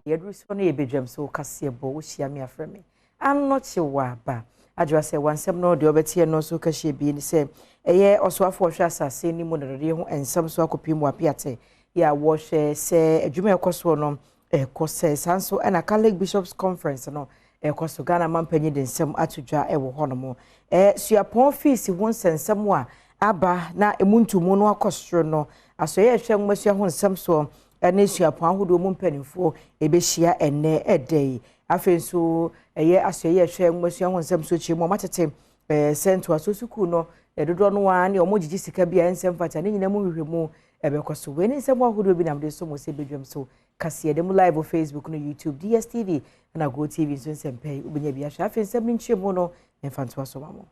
Yɛduru so no, yɛbɛdwam so kaseɛ bɔ. Wohyia me, afrɛ me Anɔkye wɔ aba adwoa sɛ wansɛm no deɛ ɔbɛteɛ no nso kahyia bi ne sɛ ɛyɛ ɔsoafoɔ ɔhwɛ asase ne mu nadɔdeɛ ho nsɛm so akɔpie mu Apiate yɛ a wɔhwɛ sɛ adwuma ɛkɔ soɔ no ɛkɔ sɛ saa nso. Ɛna Catholic Bishops Conference no ɛkɔ so, Ghana mampanyin de nsɛm ato dwa ɛwɔ hɔnom. Suapɔn fees ho nsɛnsɛm a aba na emu ntomu no akɔ soro no, asɔyɛ ɛhwɛ nwomasua ho nsɛm soɔ ɛne suapɔn ahodoɔ mu mpanimfoɔ ɛbɛhyia ɛnɛ ɛdɛ yi. Afei nso ɛyɛ asɔyɛ ɛhwɛ nwomasua ho nsɛm so kyerɛ mu ɔmo atete sɛ ntoaso sukuu no dodoɔ no ara ne ɔmo gyegye sika bi a ɛnsɛm fata ne nyinaa mu hwehwɛ mu ɛbɛkɔ so. Wei ne nsɛm ahodoɔ bi nam de so mo sɛ bɛdwam so kaseɛ de mu live wɔ Facebook no, YouTube, DSTV ɛna Go TV nso. Nsɛmpɛ yi wobɛnya bi ahwɛ. Afei nsɛm no nkyerɛ mu no mfa ntoa so ma mo.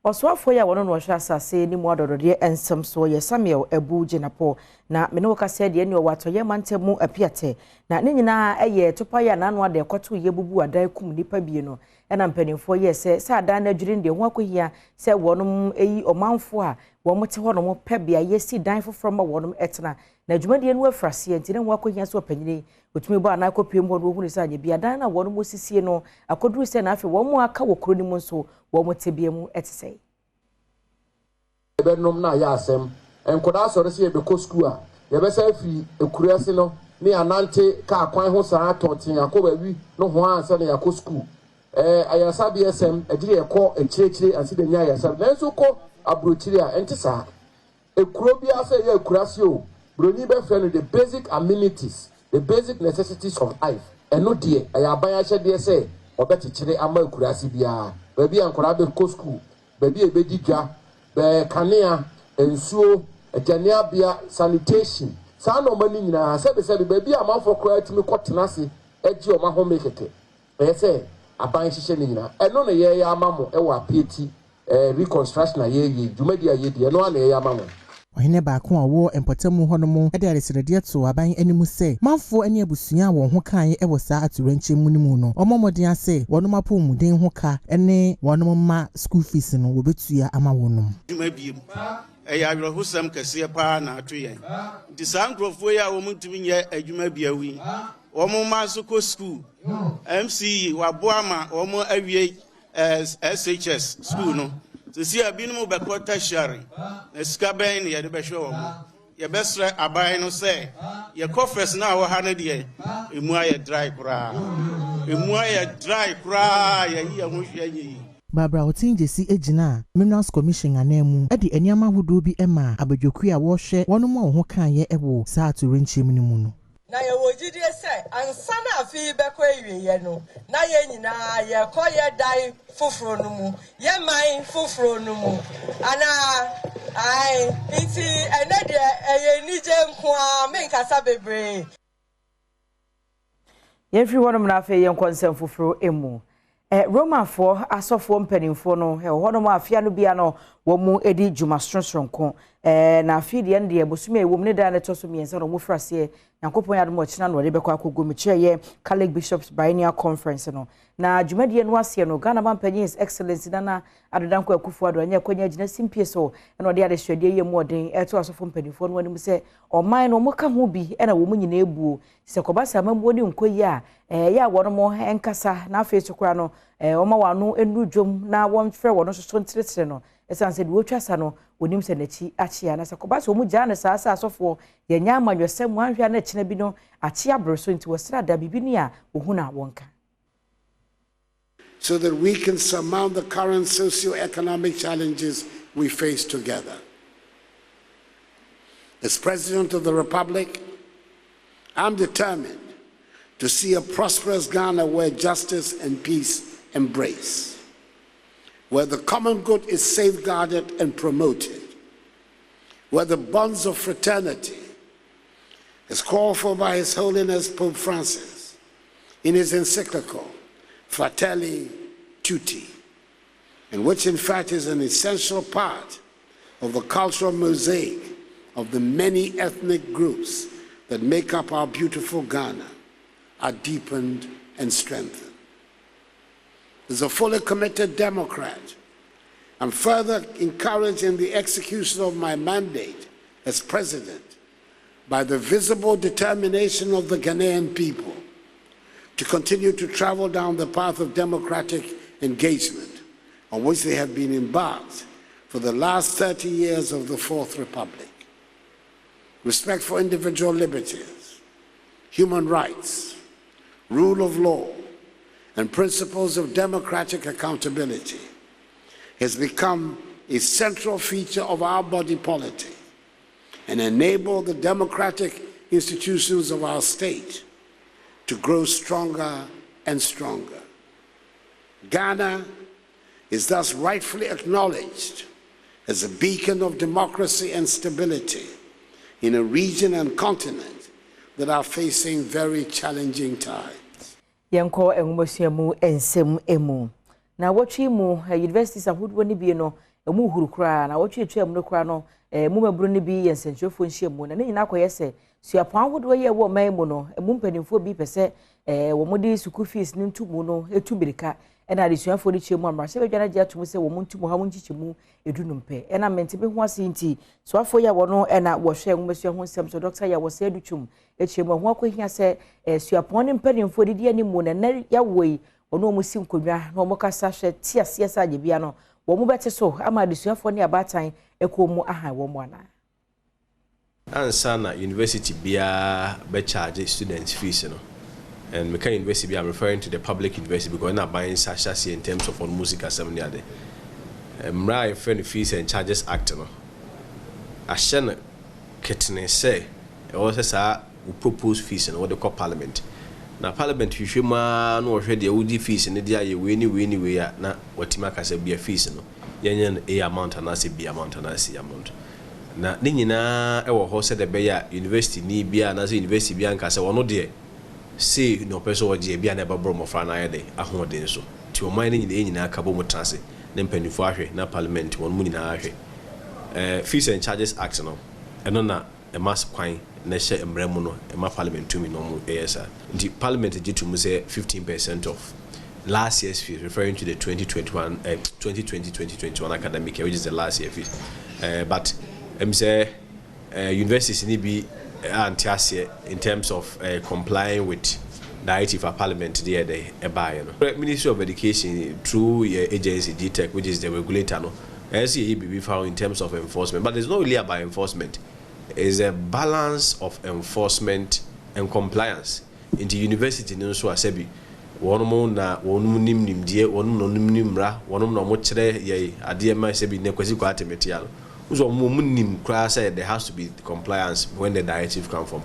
Ɔsoafoɔ yi a wɔno no ɔhwɛ asase ne mu adɔdɔdeɛ nsɛm soɔ yɛ Samuel Abu Jinapor, na mene wo kasa deɛ ne ɔwɔ Atɔyɛ mantam mu Apiate, na ne nyinaa ɛyɛ topa yɛ anano ade ɛkɔto yɛ bubu adan kum nipa bie no. Ɛna mpanimfoɔ yɛ sɛ adan no adwiri no deɛ ho akɔhia sɛ wɔnom ɛyi ɔmanfoɔ a wɔn te hɔ nom pɛ beaeɛ si dan foforɔ ma wɔnom ɛtena, na dwumadie no afiri aseɛ. Nti ne ho akɔhia sɛ ɔpanyini otumi bɔ anan kɔpie mu hɔ no, wɔhunu sɛ anyɛ bi adan no a wɔnom sisie no akɔduru sɛ, na afei wɔn mu aka wɔ kuro no mu nso wɔn tebea mu ɛte sɛ. Yɛbɛnom na ayɛ asɛm. Nkwadaa sɔre sɛ yɛbɛkɔ sukuu a, yɛbɛsa afiri ekura ase no ne anante kaa kwan ho saa tɔnten akɔ baabi no ho ansa na yɛakɔ sukuu. Ayaresabea sɛm ɛgyere yɛkɔ akyirikyiri ansa na nya ayaresabea, nanso kɔ aburokyiri a ɛnte saa. Ekuro biara sɛ ɛyɛ akuraase o, buroni bɛfrɛ no the basic amenities, the basic necessities of life. Ɛno deɛ, ɛyɛ aban ahyɛdeɛ sɛ ɔbɛkyekyere ama akuraase biara, baabi a nkwadaa bɛkɔ sukuu, baabi a ebɛdi dwa, bɛɛ kanea, nsuo, agyaneabea, sanitation, saa nneɛma no nyinaa. Sɛbisɛbi, baabi a amanfoɔ koraa tumi kɔtena ase agye wɔn ahome kɛkɛ, ɛyɛ sɛ aban hyehyɛ ne nyinaa. Ɛno na yɛyɛ ama mo ɛwɔ Apiati reconstruction a yɛyɛ, dwumadi a yɛdi, ɛno a na yɛyɛ ama mo. Ɔhene baako a ɔwɔ mpɔtamu hɔnom de adesrɛdeɛ to aban anim sɛ manfoɔ ne abusua a wɔn ho kae wɔ saa atorenkyɛm mu no mu no, ɔmmɔ mmɔden ase wɔnom apɔmuden ho ka ne wɔnom ma school fees no wɔbɛtua ama wɔnom. Dwuma biem ɛyɛ awerɛhosɛm kɛseɛ paa na ato yɛn. Nti saa nkurɔfoɔ yi a wɔn ntumi nyɛ adwuma bia yi, wɔn mma nso kɔ sukuu. MCE waboa ma wɔn awie SHS sukuu no sisi a binom bɛkɔ tertiary, na sika bɛn na yɛde bɛhwɛ wɔn? Yɛbɛsrɛ aban no sɛ yɛkɔ first na wɔ ha no deɛ, emu ayɛ dry koraa, emu ayɛ dry koraa, yɛyi yɛn ho hwɛ nyɛ yi. Barbara Oteng Gyesi gyina Minerals Commission anan mu de nneɛma ahodoɔ bi ma abadwakuo a wɔrehwɛ wɔn a wɔn ho kaeɛ wɔ saa atorenkyɛm no mu no. Na yɛwɔ gyidie sɛ ansa na afei bɛkɔ awieeɛ no, na yɛn nyinaa yɛkɔ yɛ dan foforɔ no mu, yɛ man foforɔ no mu anaa ae. Nti ɛnɛ deɛ, ɛyɛ anigye nko a, menkasa bebree. Yɛmfiri hɔnom na afei yɛnkɔ nsɛm foforɔ mu. Romafoɔ asɔfoɔ mpanimfoɔ no ɛwɔ hɔnom a afia no bia no wɔn mu di dwuma soronsoronko. Na afei deɛ no deɛ, bosome a ɛwɔ mu ne dan no ɛtɔ so 3 na wɔn firi aseɛ. Nyankopɔn yɛ adom, ɔkyena na wɔde bɛkɔ akɔgu mu kyerɛ yɛ Catholic Bishops Biennial Conference no. Na dwumadie no aseɛ no, Ghana mampanyin, His Excellency Nana Addo Dankwa Akufo Addo, anyɛ akɔnya gyina simpie so ɛna ɔde adesuadeɛ yɛ mu ɔden ɛto asɔfo mpanimfoɔ no anim sɛ ɔman no wɔn ka ho bi ɛna wɔn nyinaa ebuo sɛ kɔba sɛ amammuo ne nkɔ yi a ɛyɛ a wɔn nkasa. Na afei so koraa no, wɔma wɔn ano nnuru dwom na wɔmfrɛ wɔn nso so ntenetene no, ɛsiane sɛ deɛ wɔtwa sa no wɔnim sɛ n'akyi akyea. Na sɛ kɔba sɛ wɔn gyaa no saa sɛ asɔfoɔ yɛnyɛ amanyɔsɛm mu ahwɛ a, na kyena bi no akye abere so. Nti wɔsrɛ da biribi ni a wɔhu no a wɔnka. So that we can surmount the current socio-economic challenges we face together. As President of the Republic, I'm determined to see a prosperous Ghana where justice and peace embrace, where the common good is safeguarded and promoted, where the bonds of fraternity, as called for by His Holiness Pope Francis in his encyclical Fratelli Tutti, and which in fact is an essential part of the cultural mosaic of the many ethnic groups that make up our beautiful Ghana, are deepened and strengthened. As a fully committed Democrat, I'm further encouraged in the execution of my mandate as president. by the visible determination of the Ghanaian people to continue to travel down the path of democratic engagement on which they have been embarked for the last 30 years of the Fourth Republic. Respect for individual liberties, human rights, rule of law, and principles of democratic accountability has become a central feature of our body politic and enable the democratic institutions of our state to grow stronger and stronger. Ghana is thus rightfully acknowledged as a beacon of democracy and stability in a region and continent that are facing very challenging times. Yɛnkɔ nwomasua mu nsɛm mu. Na wɔtwe mu, universities ahodoɔ no bi no emu huru koraa na wɔtwe atwa mu no koraa no, mu maburo no bi yɛ nsɛntwerɛfoɔ nhyia mu, na ne nyinaa akɔyɛ sɛ suapɔn ahodoɔ yi a ɛwɔ ɔman mu no emu mpanimfoɔ bi pɛ sɛ wɔn de sukuu fees ne ntumu no etu mirika, ɛna adesuafoɔ no kyerɛ mu a mmarahyɛbadwa no agye atom sɛ wɔn ntumu ha wɔn nkyekyɛ mu 15 pɛ. Ɛna mmɛnti bi ho ase nti soafoɔ yi a wɔn ɛna wɔhwɛ nwomasua ho nsɛm so, Dr. Yaw Osei Adutwum, akyerɛ mu ɛho akɔhia sɛ suapɔn ne mpanimfoɔ didi anim na ɛnɛ yɛwɔ yi wɔn a wɔn si nkonnwa na wɔn kasa hwɛ te aseɛ sɛ agyebia no wɔn bɛte so ama adesuafoɔ ne abaatan ɛkɔn mu ahan wɔn anaa. Ansa na university biara bɛcharge students fees no, and meka university bi, I'm referring to the public university because na aban nsa hyɛ aseɛ in terms of ɔno music asɛm ne ade. Mmara a yɛfrɛ no Fees and Charges Act no ahyɛ no ketene sɛ ɛwɔ sɛ saa wo propose fees no, wɔde kɔ Parliament, na Parliament hwehwɛ mu ara na wɔhwɛ deɛ wogye fees no de ayɛ wei ne wei ne wei a, na watumi aka sɛ bia fees no yɛnyɛ no A amount anaasɛ B amount anaasɛ C amount. Na ne nyinaa ɛwɔ hɔ sɛdeɛ ɛbɛyɛ a university ni bia anaasɛ university bia nka sɛ ɔno deɛ sei na ɔpɛ sɛ ɔgye bia na ɛbɛborɔ mmɔfra no ayɛ de ahoɔden so. Nti ɔman no nyinaa nyinaa ka bɔ mu tena ase ne mpanimfoɔ ahwɛ na Parliament wɔn mu nyinaa ahwɛ Fees and Charges Act no. Ɛno na ɛma kwan na ɛhyɛ mmerɛ mu no, ɛma Parliament tumi na ɔmo ɛyɛ saa. Nti Parliament gye to mu sɛ 15% of last year's fees, referring to the 2021 2020 2021 academic year, which is the last year fees. But sɛ universities ni bi ante aseɛ in terms of complying with directive of Parliament deɛ ɛdɛ ɛbaeɛ no. Ministry of Education, through your agency GTEC, which is the regulator no, ɛyɛ sɛ yɛyɛ biribi fa in terms of enforcement, but it's not really about enforcement. It's a balance of enforcement and compliance. Nti university no nso asɛbi wɔn na wɔn nim nimdeɛ, wɔn na wɔn nim mmara, wɔn na wɔn kyerɛ yɛ adeɛ ma sɛbi ne Kwasi kɔ atemetea no nso wɔn nim koraa sɛ there has to be compliance when the directive come from.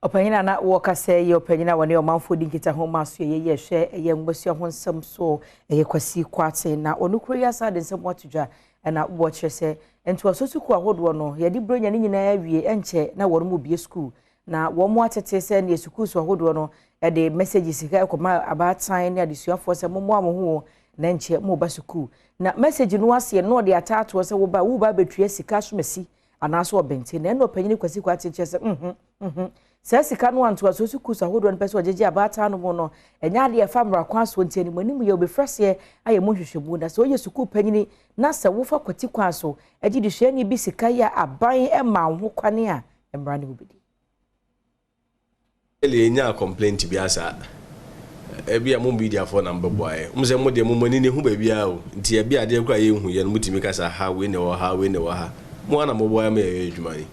Ɔpanyin a na wɔkasa yi, ɔpanyin a wɔne ɔmanfoɔ di nkita ho ma so yɛ yɛ hwɛ ɛyɛ nwomasua ho nsɛm so, ɛyɛ Kwasi Kwarteng. Na ɔno kuro yi asa de nsɛm ato dwa, ɛna wɔkyerɛ sɛ ntoaso sukuu ahodoɔ no yɛde buronya ne nyinaa awie, ɛnkyɛ na wɔn mu bie sukuu, na wɔn mu atete sɛ neɛ sukuu so ahodoɔ no ɛde message sika ɛkɔma abaatan ne adesuafoɔ sɛ mommoa mo ho na nkyɛ mo ba sukuu, na message no aseɛ no ɔde ataatoɔ sɛ woba woba abɛtua sika asomasi anaasɛ ɔbɛnten. Na ɛna ɔpanyin Kwasi Kwarteng kyerɛ sɛ saa sika no antoaso sukuu so ahodoɔ no pɛ sɛ ɔgyegye abaatan no mu no, ɛnyɛ adeɛ ɛfa mmara kwan so. Nti anim anim yɛ obɛfra seɛ ayɛ mu nhwehwɛmu, na sɛ ɔyɛ sukuu panyini na sɛ wofa kwati kwan so agye de suani bi sika yi a aban ma wo ho kwane a, mmara no mu bɛdi. Ɛlɛ enya complaint bi asa ebi a mo mediafoɔ na mbɛboa yɛ mo sɛ mo deɛ mo mo ani ne ho baabiara o. Nti ebi adeɛ kora yɛ nhu yɛ no, motumi kasa ha wei na ɛwɔ ha, wei na ɛwɔ ha. Mo ana mo boa ma yɛyɛ adwuma yi.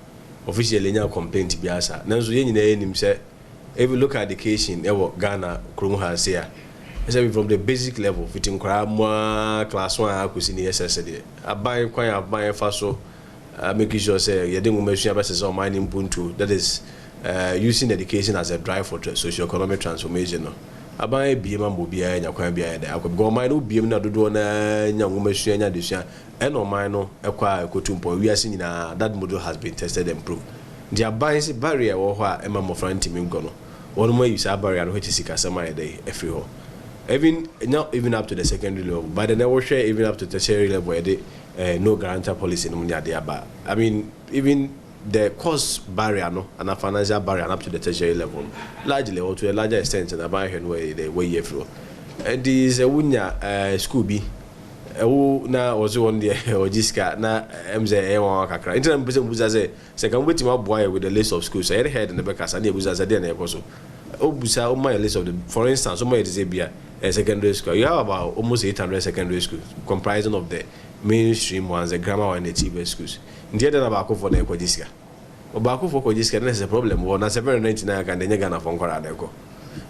Officially enya complaint bi asa, nanso yɛn nyinaa yɛnim sɛ every local education ɛwɔ Ghana kurom ha ase a, ɛsɛ from the basic level fiti nkwaraa mu class one akɔsi ne yɛsɛ deɛ aban kwan aban fa so making sure sɛ yɛde nwoma sua bɛsɛ sɛ ɔman ne mpuntuo, that is using education as a drive for socio-economic transformation no, aban ebie ma ma obiara nya kwan biara yɛ dɛ akɔ, because ɔman no biem na dodoɔ naa nya nwoma sua nya adesua, ɛna ɔman no ɛkɔ a ɛkɔtu mpɔn. Wiase nyinaa, that model has been tested and proved. Nti aban sɛ barrier ɛwɔ hɔ a ɛma mmɔfra ntumi nkɔ no, wɔn mo ayi saa barrier no hɔ kyɛ sikasɛm ayɛ dɛ ɛfiri hɔ, even not even up to the secondary level, but then wɔhwɛ even up to tertiary level, yɛde no guarantor policy no mu ne adeɛ aba. I mean, even the cost barrier no and the financial barrier up to the tertiary level no, largely or to a larger extent, na aban hwɛ no wɔyɛ dɛ wɔyi afiri hɔ. Nti sɛ wonya school bi Ɛwo na wɔse wɔn deɛ wɔgye sika na ɛm sɛ ɛyɛ nwanwa kakra. Nti na mepɛ sɛ mebusa sɛ, sɛ nka mobɛtumi aboa yɛ with the list of schools a, yɛne head no bɛkasa na yɛbusa sɛ deɛ na ɛkɔ so. Wobusa, woma yɛ list of the, for instance, woma yɛ te sɛ bia secondary school, you have about almost 800 secondary schools comprising of the mainstream ones, the grammar one and the TVET schools. Nti ɛdɛn na baakofoɔ na ɛkɔgye sika? Ɔbaakofoɔ kɔgye sika na ɛsɛ sɛ problem wɔ hɔ na 799 aka no ɛnyɛ Ghanafoɔ nkwadaa na ɛkɔ.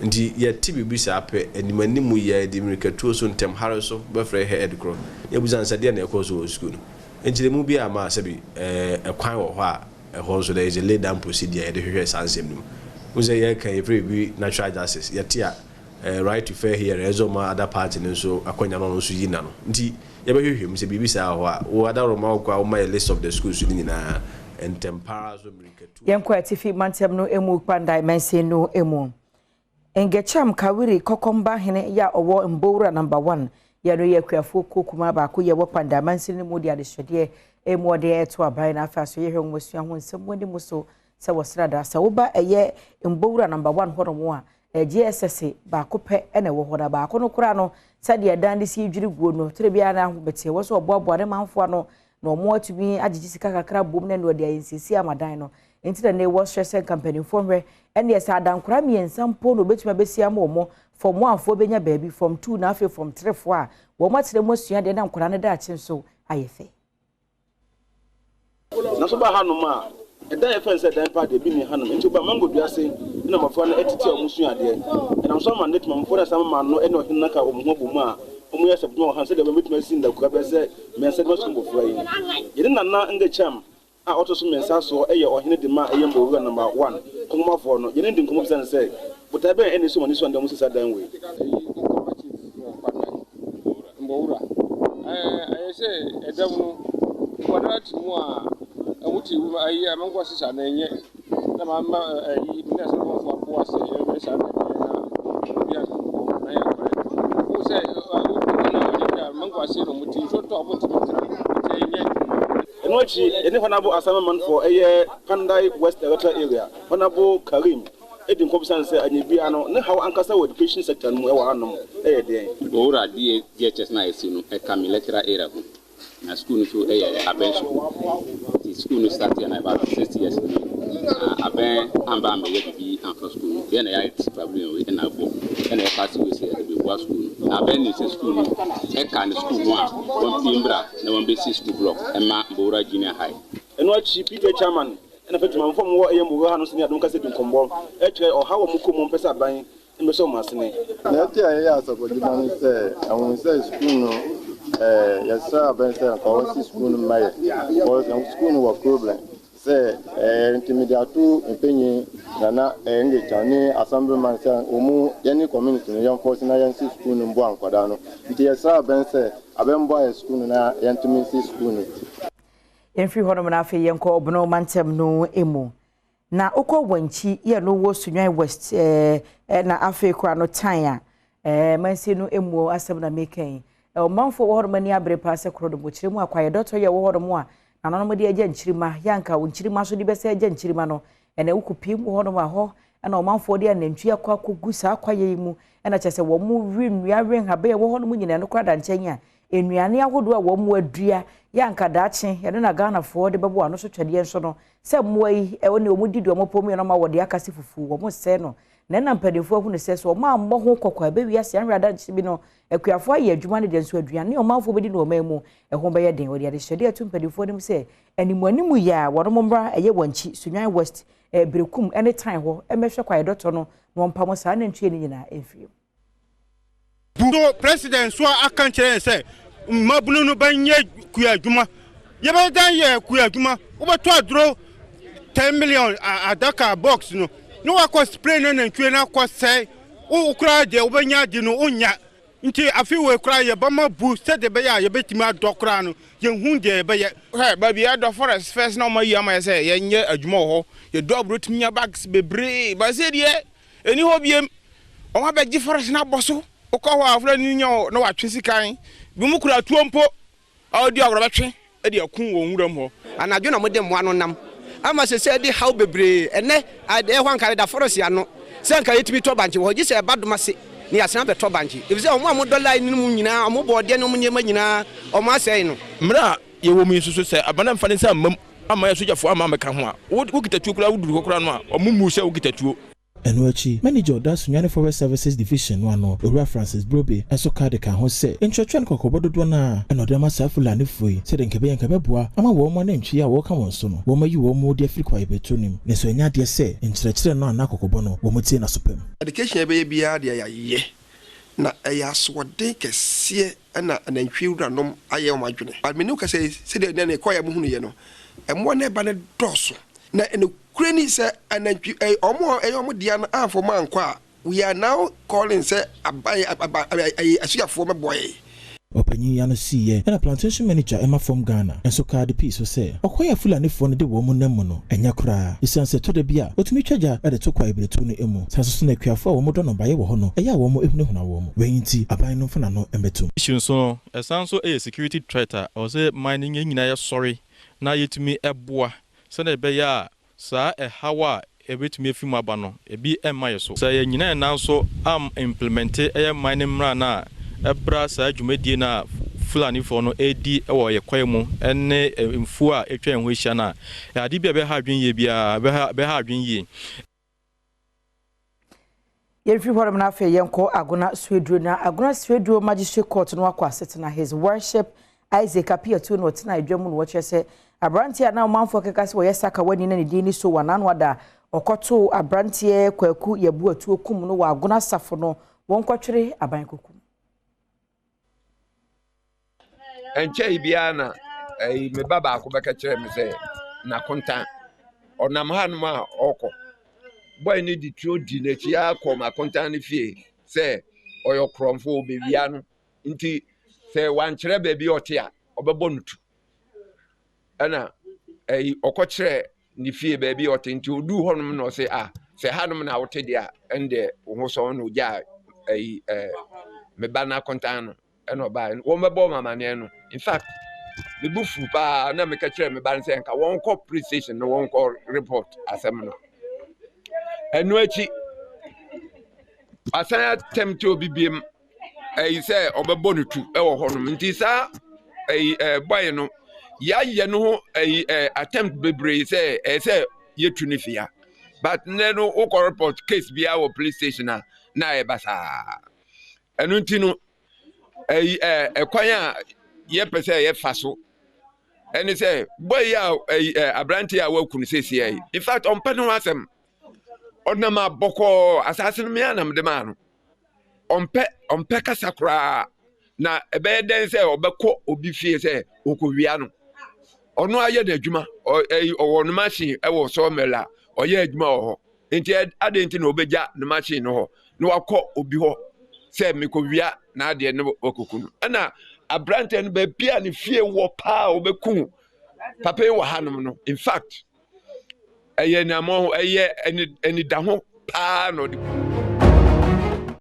Nti yɛte biribi saa pɛ, anim anim yi ara yɛde mmirikatuo so ntɛm hare so bɛfrɛ head korɔ na yɛabisa no sɛ deɛn na ɛkɔɔ so wɔ sukuu no. Nkyerɛmu bi ama sɛbi ɛkwan wɔ hɔ a ɛhɔ nso there is a laid down procedure a yɛde hwehwɛ saa nsɛm no mu. Wohu sɛ yɛreka yɛfrɛ biribi natural justice, yɛte a right to fair hearing ɛsɛ sɛ ɔma other party no nso akwanya na ɔno nso yi n'ano. Nti yɛbɛhwehwɛ mu sɛ biribi saa wɔ hɔ a, wo adaworoma wokɔ a woma yɛ list of the schools no nyinaa ntɛm pa ara so mmirikatuo. Yɛnkɔ Atifi Mantam no mu Kpandai Mansin no mu. Ngekyam Kawiri Kɔkɔmba hene yɛ a ɔwɔ Mbowura Number One yɛ no yɛ akuafoɔ kuo kumaa baako yɛ wɔ Kpandai Mansin no mu de adehyɛdeɛ mu ɔde ɛto aban na afei aso yɛhwɛ nwomasua ho nsɛm mu anim so sɛ wɔ srada sɛ woba ɛyɛ Mbowura Number One hɔ nom a JSS baako pɛ na ɛwɔ hɔ na baako no koraa no sɛdeɛ ɛdan no si dwiri guo no tire biara na ahometeɛ wɔ so ɔboaboa ne manfoɔ ano na wɔatumi agyegye sika kakra abom na ɛne wɔde ayɛ nsiesie ama dan no. Enti na nnɛ wɔsrɛ sɛ nka mpanimfoɔ nhwɛ ɛneɛ sɛ adankora mmiɛnsa mpo na wɔbɛtumi abɛsi ama wɔn, fam onefoɔ bɛnya baabi, fam two na afei fam threefoɔ a wɔn atena mu asua adeɛ na nkwadaa no daakye nso ayɛ fɛ. Nanso woba hanom a, ɛdan a yɛfrɛ no sɛ dan pa deɛ, ebi nni hanom. Enti woba mango dua ase na mmɔfra no tete a wɔsua adeɛ. Ɛnam so ama nnɛ temammufoɔ no asan ama no ne ɔhene no aka wɔn ho abɔ mu a wɔyɛ asafodwuma wɔ hanom sɛdeɛ ɛbɛyɛ wɔbɛtumi asi nnakua bɛyɛ sɛ mmiɛnsa de ma sukuu mmɔfra yi. Yɛne Nana Ngekyam a ɔto so mmiɛnsa soɔ yɛ ɔhene de ma ɛyɛ Mbowura Number One Kongomafoɔ no, yɛne no di nkɔmmɔ bisa no sɛ, botaeɛ bɛn na ɛsi wɔn ani so a nnɛ wɔsi saa dan wei? Eyi Nkɔma Chief wɔ Kwadai, Mbowura. Ɛɛ ayɛ sɛ ɛdam no, nkwadaa te mu a wɔn te wura ayi a mankɔ sisa na ɛnyɛ na ma ma ayi ne asɛmfo aboa sɛ yɛbɛyɛ saa na ɛbɛyɛ na obi ankɔ na yɛ akɔrɛ. Wo sɛ wo na wɔde bi a mankɔ ase na wɔn ti nsuo tɔ a wɔntumi ntena nti ɛnyɛ. Ɛno akyi, yɛne Honourable Assemblyman for ɛyɛ Kpandai West Electoral Area, Honourable Karim di nkɔm bisa no sɛ anyɛ biara no, ne haw ankasa wɔ education sector no mu wɔ hanom yɛ deɛn? Owura DHS no a yɛasi no, ɛka me lecturer area ho. Na sukuu no nso yɛ abɛn sukuu. Nti sukuu no start yɛ no about 60 years ni. Na abɛn amba ambɛyɛ biribi amfa sukuu no. Yɛn na yɛayɛ ti pavilion wei ɛna abɔ. Ɛna yɛfa ase wei sɛ yɛde bɛboa sukuu no. Na abɛn nim sɛ sukuu no ɛka ne sukuu ho a, wɔmpie mbra na wɔmbɛsi sukuu block ɛma Mbowura Junior High. Ɛno akyi, PTA chairman ɛna afei Temanfoɔ a wɔwɔ ɛyɛ Mbowura ha no nso ne Adom Kasa di nkɔmmɔ kyerɛ ɔhaw a wɔkɔ mu a wɔmpɛ sɛ aban Mbɛsɔ mo asene. Nea enti a yɛyɛ asafodwuma ne sɛ, yɛhuu sɛ sukuu no, eh, yɛsrɛ abɛn sɛ nka wɔnsi sukuu no mma yɛ, because sukuu no wɔ problem. Sɛ, eh, nti mede ato mpanyin Nana eh, Ngecha ne Assemblyman sɛ wɔn, yɛne community no yɛnfɔse na yɛnsi sukuu no mboa nkwadaa no. Nti yɛsrɛ abɛn sɛ abɛn mboa yɛ sukuu no na yɛntumi nsi sukuu no. Yɛmfiri hɔnom na afei yɛnkɔ Ɔbono mantam no mu. Na wokɔ Wankyi yɛ no wɔ Sunyani West eh, na afei koraa no Tan a eh, mansin no emu asɛm na meka yi. Eh, ɔmanfoɔ wɔ hɔnom ani abere paa sɛ korɔ no mu kyerɛ mu akwaeɛ dɔtɔ yɛ wɔ hɔnom a nananom de agya nkyirima yɛ anka wo nkyirima so de bɛsɛ agya nkyirima no ɛna wokɔpie mu hɔnom a hɔ ɛna ɔmanfoɔ de anantwi akɔ akɔgu saa kwaeɛ yi mu ɛna kyerɛ sɛ wɔn we nnua we nhaban ɛwɔ hɔnom nyinaa no koraa da nkyɛn a nnuane ahodoɔ a wɔn adua yɛ anka daakye ɛno na Ghanafoɔ de bɛbɔ ano so twɛdeɛ nso no Sɛ mmoa yi, ɛwɔ nea wɔn di deɛ wɔn pɔ mu yɛ no ama wɔde aka se fufuo, wɔn sɛe no. Na ɛna mpanimfoɔ ahunu sɛ, sɛ wɔn ammɔ ho kɔkɔ a, ɛbɛwie ase anhwɛ adanse bi no, akuafoɔ ayɛ adwuma no deɛ nso aduane a ɔmanfoɔ bɛdi no ɔman mu, ɛho bɛyɛ den. Wɔde adehyɛdeɛ ato mpanimfoɔ anim sɛ, animuanimu yɛ a, wɔnom mmra ɛyɛ Wankyi, Sunyani West, Berekum ne Tan hɔ mmɛhwɛ kwaeɛdɔtɔ no na wɔmpamo saa anantwie no nyinaa mfiri mu. So president nso aka nkyerɛ yɛn sɛ mmabunu no bɛnyɛ kua adwuma. Yɛbɛyɛ dan yɛ kua adwuma. Wobɛtɔ aduro 10 million adaka box no na wakɔ spray no nantwie no akɔ sɛe. Wo koraa deɛ wobɛnya adi no wonya. Nti afe wei koraa yɛbɛma bu sɛdeɛ ɛbɛyɛ a yɛbɛtumi adɔ koraa no yɛnhu deɛ yɛbɛyɛ. Hwɛ baabi a yɛdɔ forest first na wɔayi ama yɛ sɛ yɛnyɛ adwuma wɔ hɔ. Yɛdɔ aburo tumi nya bags bebree but sɛ deɛ Ɛnni hɔ biem. Wɔn abɛgye forest no abɔ so. Wokɔ hɔ a, Fulani nya wo na watwe sikan. Binom kura tuo mpo a wɔdi agorɔ bɛtwe de aku wɔ nwuram hɔ. Anadwo na wɔde mmoa no nam ama sesei adi haw bebree. Ɛnnɛ, ɛhɔ anka ɛda forest ano sɛ anka yɛtumi tɔ bankye wɔ hɔ gye sɛ ɛba dom ase. na yɛasan abɛtɔ bankye efisɛ wɔn a wɔdɔ line no mu nyinaa wɔn bɔɔdeɛ ne wɔn nneɛma nyinaa wɔasɛe no. Mmerɛ a yɛwɔ mu yi nso so, sɛ aban amfa ne nsa ammam amma yɛn sogyafoɔ amma ammɛka ho a, wokita tuo koraa woduru hɔ koraa no a, wɔmmu wo sɛ wokita tuo. Ɛno akyi, Manager a ɔda Sunyani Forest Services Division no ano, Owura Francis Brobe nso ka de kaa ho sɛ, nkyerɛkyerɛ ne kɔkɔbɔ dodoɔ no ara na ɔde ama saa Fulanifoɔ yi sɛdeɛ nka ɛbɛyɛ nka ɛbɛboa ama wɔn anantwie a wɔreka wɔn so no wɔayi wɔn de afiri kwaeɛbɛtuo no mu. Nanso ɛnyɛ adeɛ sɛ nkyerɛkyerɛ no anaa kɔkɔbɔ no wɔtie no aso pa mu. Education a yɛbɛyɛ biara deɛ yɛayɛ, na ɛyɛ asoɔden kɛseɛ na anantwie wuranom ayɛ wɔn adwene. But me ne wo kasa yi, sɛdeɛ nnɛ no yɛkɔeɛ a mohunuiɛ no, mmoa no ɛreba no dɔɔso. Na nokorɛ ni sɛ anantwi, ɛyɛ wɔn a ɛyɛ wɔn dea no amfa wɔn ankɔ a, we are now calling sɛ aban, aba, ɛyi, asuafoɔ mmɛboa yɛn. Ɔpanyin yi ano siiɛ na Plantation Manager ɛma Fam Ghana nso kaa de pii so sɛ, ɔkwan a Fulanifoɔ no de wɔn nam mu no ɛnyɛ koraa esiane sɛ ɛtɔ da bi a wɔtumi twa gya de to kwaebiretuo no mu. Saa nso so na akuafoɔ a wɔdɔ nnɔbaeɛ wɔ hɔ no ɛyɛ a wɔhunahuna wɔn. Wei nti aban no mfa n'ano mmɛtom. Issue nso no, ɛsan nso yɛ security threat a ɛwɔ sɛ man no yɛn nyinaa yɛsɔre na yɛtumi boa sɛdeɛ ɛbɛyɛ a Saa ɛhaw a ɛbɛtumi afi mu aba no, ebi mma yɛ so. Sɛ yɛnnyina yɛn nan so am implemente ɛyɛ man no mmara no a ɛbra saa dwumadie no a Fulanifoɔ no redi wɔ yɛ kwae mu ne mfuo a atwa yɛn ho ahyia no a, ɛyɛ adeɛ bi a ɛbɛha adwene yie biara, ɛbɛha adwene yie. Yɛmfiri hɔnom na afei yɛnkɔ Agona Suaduro na Agona Suaduro Magistrate Court no akɔ asetena His Worship Isaac Apiatu na ɔtena adwa mu na wɔkyerɛ sɛ aberanteɛ a na ɔmanfoɔ keka sɛ ɔyɛ sakawani na ne din ne Sowa n'ano ada a ɔkɔtoo aberanteɛ Kwaku Yabuatuo kum no wɔ Agona Asafo no wɔnkɔtwere aban kokum. Ɛnkyɛe biara na ɛyi me ba baako bɛka kyerɛɛ me sɛ n'akonta ɔnam hanom a ɔrekɔ. Bɔe no de tuo di n'akyi ara kɔɔ m'akonta no fie sɛ ɔyɛ ɔkorɔmfo ɔbɛwia no nti sɛ wankyerɛ baabi a ɔte a ɔbɛbɔ no tu. Ɛna ɛyi ɔkɔkyerɛɛ ne fie baabi a ɔte nti oduu hɔnom na ɔse ah sɛ hanom na wote deɛ a ɛndeɛ wo ho sɔn na ogyaa ɛyi ɛɛ me ba no akontan no ɛna ɔbaa wɔn bɛbɔ wɔn amaneɛ no in fact me bu fu paa na meka kyerɛ me ba no sɛ nka wɔn kɔ police station na wɔn kɔ report asɛm no ɛno akyi asan atɛm te obi biem ɛyi sɛ ɔbɛbɔ no tu ɛwɔ hɔnom nti saa ɛyi ɛɛ bɔyɛ no yɛayɛ no ho ɛyi ɛɛ attempt bebree sɛ ɛyɛ sɛ yɛtu no fia but nnɛ no wokɔ report case biara wɔ police station a na ayɛ basaa ɛno nti no ɛyi ɛɛ ɛkwan a yɛpɛ sɛ yɛfa so ɛne sɛ bɔyɛ yi a ɛyi ɛɛ aberanteɛ a waku no seesia yi in fact ɔmpɛ ne ho asɛm ɔnam abɔkɔɔ asaase no mea na mede maa no ɔmpɛ ɔmpɛ kasa koraa na ɛbɛyɛ dɛn sɛ ɔbɛkɔ obi fie sɛ ɔkɔwia no ɔno ayɛ n'adwuma ɔwɔ no machine ɛwɔ sawmill a ɔyɛ adwuma wɔ hɔ nti adɛn nti na ɔbɛgya ne machine no hɔ na wakɔ obi hɔ sɛ mekɔwia n'adeɛ no wakɔku no ɛna aberanteɛ no baabi a ne fie wɔ paa ɔbɛku papa yi wɔ hanom no in fact ɛyɛ nneɛma ɛyɛ anidaho paa na ɔde ku.